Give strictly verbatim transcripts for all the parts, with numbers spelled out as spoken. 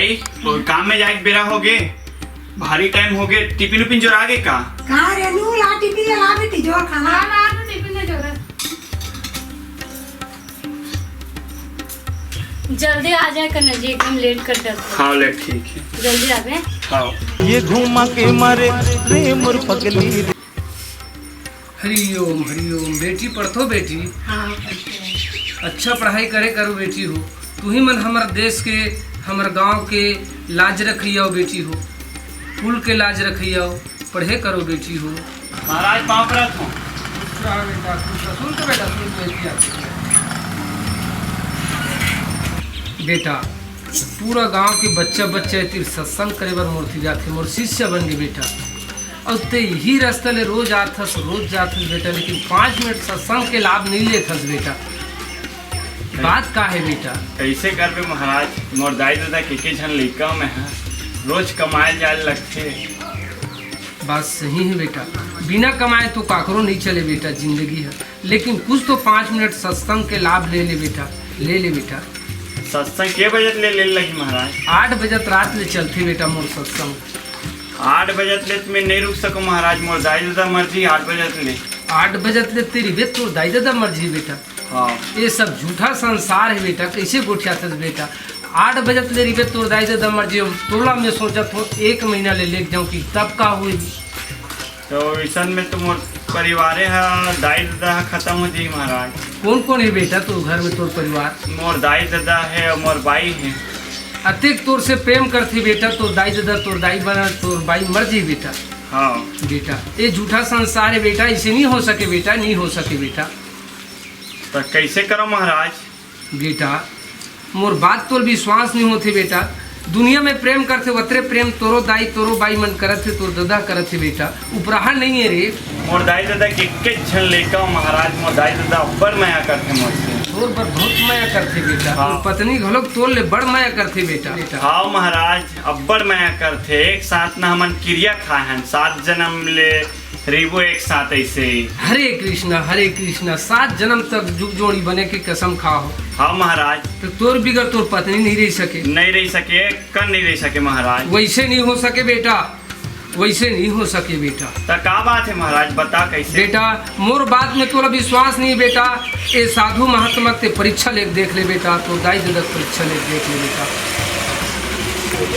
ए, काम में जाए के बेरा हो गे, भारी टाइम हो गे, टिफिन उफिन जोरा गे का? का रेनू, ला टिफिन ला बेटी, जोर खाना। हाँ, ला तो टिफिन में जोरा। जल्दी आ जाए कन्हैया जी, एकदम लेट कर देते हैं। हाँ, लेट ठीक है। जल्दी आ गए। हाँ। ये घुमा के मारे रे मोर पगली रे। हरिओम, हरिओम। बेटी पढ़थो बेटी? हाँ, पढ़थो। अच्छा पढ़ाई करे करो बेटी हो। तुही मन हमर देश के, हमर गांव के लाज रखइया हो बेटी हो, कुल के लाज रखइया हो। पढ़े करो बेटी हो। महाराज पाँव परत हूँ। खुश रहा बेटा, खुश रहा। सुन तो बेटा, सुन तो, ऐसी आती है। बेटा, पूरा गांव के बच्चा बच्चा ए तीर सत्संग करे बर मोर तीर आथे, मोर शिष्य बन गे बेटा। अउ ते इही रास्ता ले रोज आथस, रोज जाथस बेटा, लेकिन पाँच मिनट सत्संग के लाभ नहीं लेथस बेटा। बात का है बेटा? कैसे करबे महाराज, मोर दाई ददा के, के झन लइका में है, रोज कमाए जाए लगथे। बात सही है बेटा, बिना कमाए तो काकरो नहीं चले बेटा जिंदगी है, लेकिन कुछ तो पाँच मिनट सत्संग के लाभ ले ले बेटा, ले ले बेटा। सत्संग के बजत ले, ले लगी महाराज? आठ बजत रात ले चलथे बेटा मोर सत्संग। आठ बजत ले तो मैं नहीं रुक सकूं महाराज, मोर दाई ददा मर्जी आठ बजत ले। आठ बजत ले तेरी बे तोर दाई ददा मर्जी बेटा। हाँ। ये सब झूठा संसार है बेटा, कैसे गोठियाथस बेटा? आठ बजत ले रहिबे तोर दाई ददा मर जियो, तोला मैं सोचत हो एक महीना ले लेके जाऊं कि तब का होही। तो इसन में तो मोर परिवारे ह, दाई ददा ह खत्म हो जाही महाराज। कौन कौन है बेटा तोर घर में तोर परिवार? मोर दाई ददा है और मोर बाई है। अतेक तोर से प्रेम करथे बेटा, तोर दाई ददा, तोर दाई बना, तोर बाई मर जी बेटा। हाँ। बेटा, ये झूठा संसार है बेटा, इसे नहीं हो सके बेटा, नहीं हो सके बेटा। तो कैसे करो महाराज? बेटा, मोर बात तोर विश्वास नहीं होथे बेटा। दुनिया में प्रेम करथे, वतरे प्रेम तोरो दाई, तोरो बाई मन करत हे, तोर ददा करत हे बेटा। उपराहा नहीं है रे। मोर दाई ददा के एक्के झन लइका हो महाराज, मोर दाई ददा अब्बड़ मया करथे मोर से। तोर बर बहुत मया करथे बेटा। हाँ। तोर पत्नी घलोक तोर ले बड़ मया करथे बेटा। बेटा। हाँ महाराज, अब्बड़ मया करथे। एक साथ न हमन किरिया खाए हन, सात जन्म ले रहिबो एक साथ ऐसे ही। हरे कृष्णा, हरे कृष्णा, सात जन्म तक जुग जोड़ी बने के कसम खा हो। हाँ महाराज। तो तोर बिगर तोर पत्नी नहीं रह सके। नहीं रह सके, कन नहीं रह सके महाराज। वैसे नहीं हो सके बेटा, वैसे नहीं हो सके बेटा। तो का बात है महाराज, बता कैसे? बेटा, मोर बात में तोला विश्वास नहीं बेटा। ये साधु महात्मा के परीक्षा ले देख ले बेटा, तोर दाई ददा के परीक्षा ले देख ले बेटा।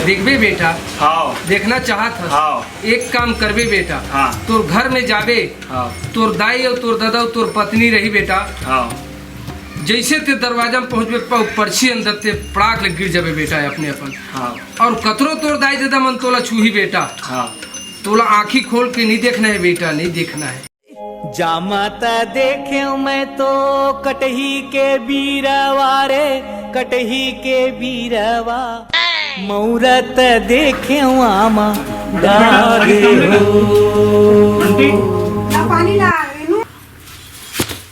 देखबे बेटा? हाँ। देखना चाहत हस? हाँ। एक काम करबे बेटा, हाँ। तोर घर में जाबे, हाँ। तोर दाई अउ तोर ददा अउ तोर पत्नी रही बेटा। हाँ। जैसे ते दरवाजा में पहुंचबे, प-, परछी अंदर ते पड़ाक ले गिर जाबे बेटा अपने अपन। हाँ। और कतरो तोर दाई ददा मन तोला छूही बेटा। हाँ। तोला आँखी खोल के नहीं देखना है बेटा, नहीं देखना है। जामा त देखेंव मैं तो कटही के बीरवा रे, कटही के बीरवा। मौरत देखेंव आमा डारे हो। बंटी। ला पानी ला, रेनू।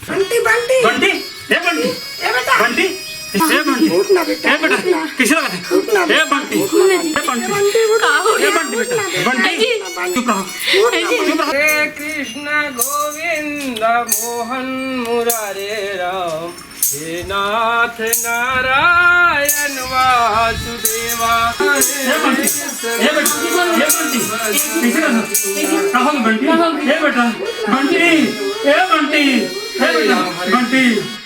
बंटी, बंटी। बंटी, ए बंटी। ए बेटा। बंटी। ए बंटी। उठ ना बेटा, ए बेटा, उठ ना। कैसे लगा थे? उठ ना ए बेटा, बंटी। उठ ना। ए बंटी। बंटी, उठ ना। का हो गया? ए बंटी बेटा। उठ ना बेटा। बंटी। जी। चुप रहो। उठ ना। जी। चुप रहो। हरे कृष्ण गोविंद मोहन मुरारे राम, हे नाथ नारायण वासुदेवा। ए बंटी, ए बंटी, ए बंटी, कैसे लगा? का हो गया बंटी? ए बेटा, बंटी, ए बंटी, ए बेटा, बंटी।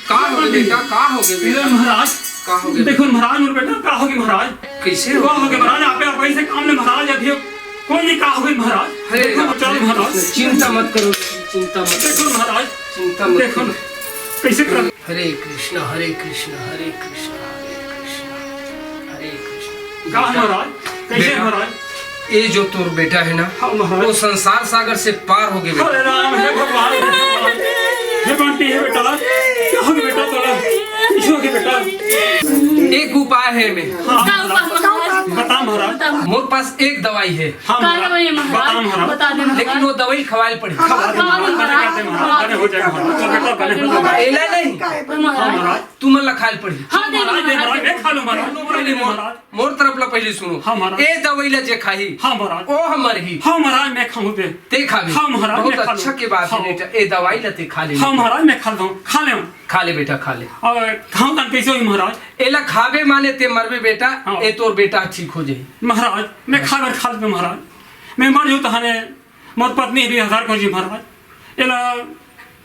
का हो गया बेटा? का हो गया ए बेटा? महाराज, का हो गया? देखो महाराज, मोर बेटा, का हो गया महाराज? कैसे हो? का हो गया महाराज? आप, आप ऐसे काम में महाराज अभी कोई नहीं, का हो गया महाराज? अरे देखो, चलो महाराज। चिंता मत करो, चिंता मत देखो करो। महाराज, चिंता मत देखो करो। कैसे कर हरे कृष्णा, हरे कृष्णा, हरे कृष्णा, हरे कृष्णा, हरे कृष्णा। का महाराज? कैसे बेटा, महाराज? ये जो तोर बेटा है ना, हाँ महाराज। वो संसार सागर से पार हो गए बेटा। अरे राम, हे भगवान, हे भगवान। हे बंटी, हे बेटा, क्या हो गया बेटा तोला? कैसे हो गया बेटा? एक उपाय है मैं। हाँ, का उपाय महाराज? बता महाराज। बता। मोर पास एक दवाई है। हाँ का महाराज। दवाई है महाराज? बता महाराज। बता दे महाराज। लेकिन वो दवाई खवाए ल पड़ी। खवा दे महाराज, बने कर दे महाराज, बने हो जाए महाराज। तो बेटा बने हो जाए। एला नहीं। हाँ, महाराज। तुमन ला खाए ल पड़ही। हाँ, दे महाराज, दे महाराज, महाराज, मैं खा लूं महाराज। पहले मोर, महाराज। मोर तरफ ला पहले सुनो। हाँ, महाराज। ए दवाई ला जे खाही, हाँ, महाराज। ओ ह मरही। हाँ, महाराज, मैं खाहूं ते। ते खाबे। हाँ, महाराज, बहुत मैं खा अच्छा लूं। के बात हे हाँ। बेटा, ए दवाई ला ते खा ले। हाँ, महाराज, मैं खा लूं। खा ले। खा ले बेटा, खा ले। अउ खाहूं त कइसे होही महाराज? एला खाबे माने ते मरबे बेटा, हाँ। ए तोर बेटा ठीक हो जाही। महाराज, मैं हाँ। खा बर खा लेबे महाराज। मैं मर जाहूं तहाने मोर पत्नी भी हतार हो जी महाराज। एला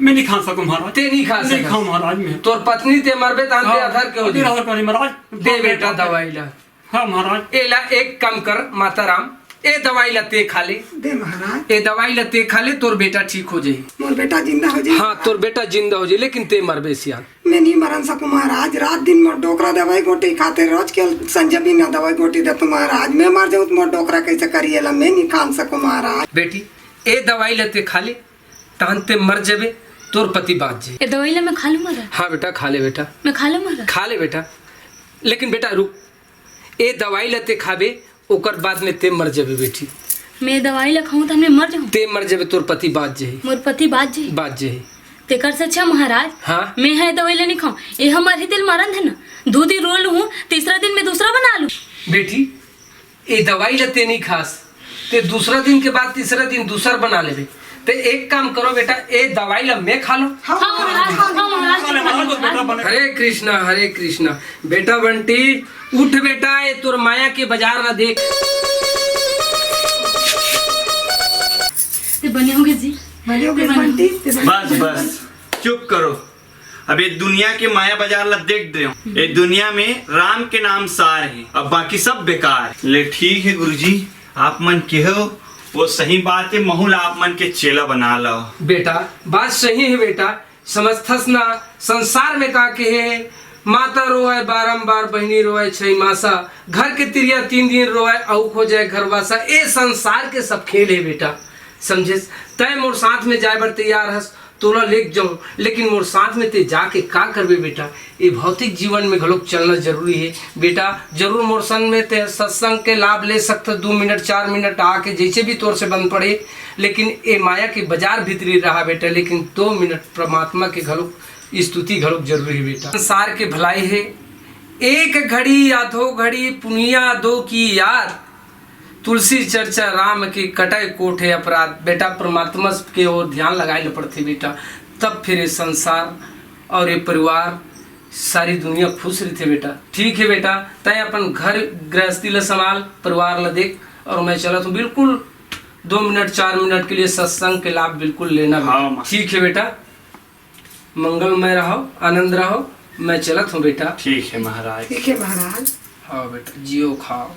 मैं नहीं खा सकूं महाराज। ते नहीं खा नहीं सकस। खाऊं महाराज मैं। तोर पत्नी ते मरबे तहाने हाँ, हतार के हो जी। हतार हो जी महाराज। दे बेटा दवाई ला। हाँ महाराज। एला एक काम कर माता राम, ए दवाई ला ते खा ले। दे महाराज। ए दवाई ला ते खा ले, तोर बेटा ठीक हो जाही। मोर बेटा जिंदा हो जाही। हाँ, तोर बेटा जिंदा हो जाही, लेकिन ते मरबे सियान। मैं नहीं मरन सकूं महाराज, रात दिन मोर डोकरा दवाई गोटी खाथे, रोज के संजय बिना दवाई गोटी देथे महाराज। मैं मर जाहूं त मोर डोकरा कइसे करही एला, मैं नहीं खा सकूं महाराज। बेटी, ए दवाई ला ते खा ले, तहाने ते मर जबे, तोर पति बांच जाही। ए दवाई ला मैं खा लूं महाराज? हाँ बेटा, खा ले बेटा। मैं खा लूं महाराज? खा ले बेटा, लेकिन बेटा रुक, ए दवाई ला ते खाबे, ओकर बाद में ते मर जबे बेटी। मैं दवाई ला खाहूं त मैं मर जाहूं? ते मर जबे, तोर पति बांच जाही। मोर पति बांच जाही? बांच जाही। तेकर से अच्छा महाराज, हाँ? मैं ह ए दवाई ला नहीं खाऊं, ए ह मरही तेला मरन दे ना। दू दिन रो लूं, तीसरा दिन मैं दूसरा बना लूं। बेटी, ए दवाई ला ते नहीं खास, ते दूसरा दिन के बाद तीसरा दिन दूसर बना लेबे। ते एक काम करो बेटा, ए दवाई ला मैं खा लूं। हाँ महाराज, हाँ महाराज, खा ले महाराज, बेटा बने। हरे कृष्णा, हरे कृष्णा। बेटा बंटी, उठ बेटा, ए तोर माया के बाजार ला देख। ते बने होगे जी। बने होगे बंटी, ते बने बस, बस, चुप करो। अब ए दुनिया के माया बाजार ला देख डरे हंव। ए दुनिया में राम के नाम सार हे, अब बाकी सब बेकार हे। ले ठीक हे गुरुजी, आप मन केहेव, ओ सही बात हे, महूं ला आप मन के चेला बना लव। बेटा, बात सही हे बेटा, समझथस ना, संसार में का केहे, माता रोवय बारंबार, बहिनी रोवय छई मासा, घर के तिरिया तीन दिन रोवय, अऊ खो जाय घरवासा। ए संसार के सब खेल हे बेटा, समझेस? तंय मोर साथ में जाय बर तैयार हस, तोला लेके जाऊं, लेकिन मोर साथ में ते जाके का करबे बेटा? ए भौतिक जीवन में घलोक चलना जरूरी हे बेटा। जरूर मोर संग में ते सत्संग के लाभ ले सकथस, दू मिनट, चार मिनट आके जइसे भी तोर से बन पड़े, लेकिन ए माया के बाजार भीतरी रहा बेटा, लेकिन दो मिनट परमात्मा के घलोक स्तुति घलोक जरूरी हे बेटा। संसार के भलाई हे, एक घड़ी आधो घड़ी पुनिया दो की याद, तुलसी चर्चा राम की कटय कोट हे अपराध। बेटा, परमात्मा के ओर ध्यान लगाए ल पड़थे बेटा, तब फिर ये संसार और ये परिवार, सारी दुनिया खुश रहिथे बेटा। ठीक हे बेटा, तंय अपन घर गृहस्थी ल संभाल, परिवार ल देख, और मैं चलत हूँ बिल्कुल दो मिनट, चार मिनट के लिए सत्संग के लाभ बिल्कुल लेना बेटा। हाँ, माँ। ठीक हे बेटा, मंगलमय रहो, आनंद रहो, मैं चलत हूँ बेटा। ठीक हे महाराज। ठीक हे महाराज। हाँ बेटा, जियो खाओ।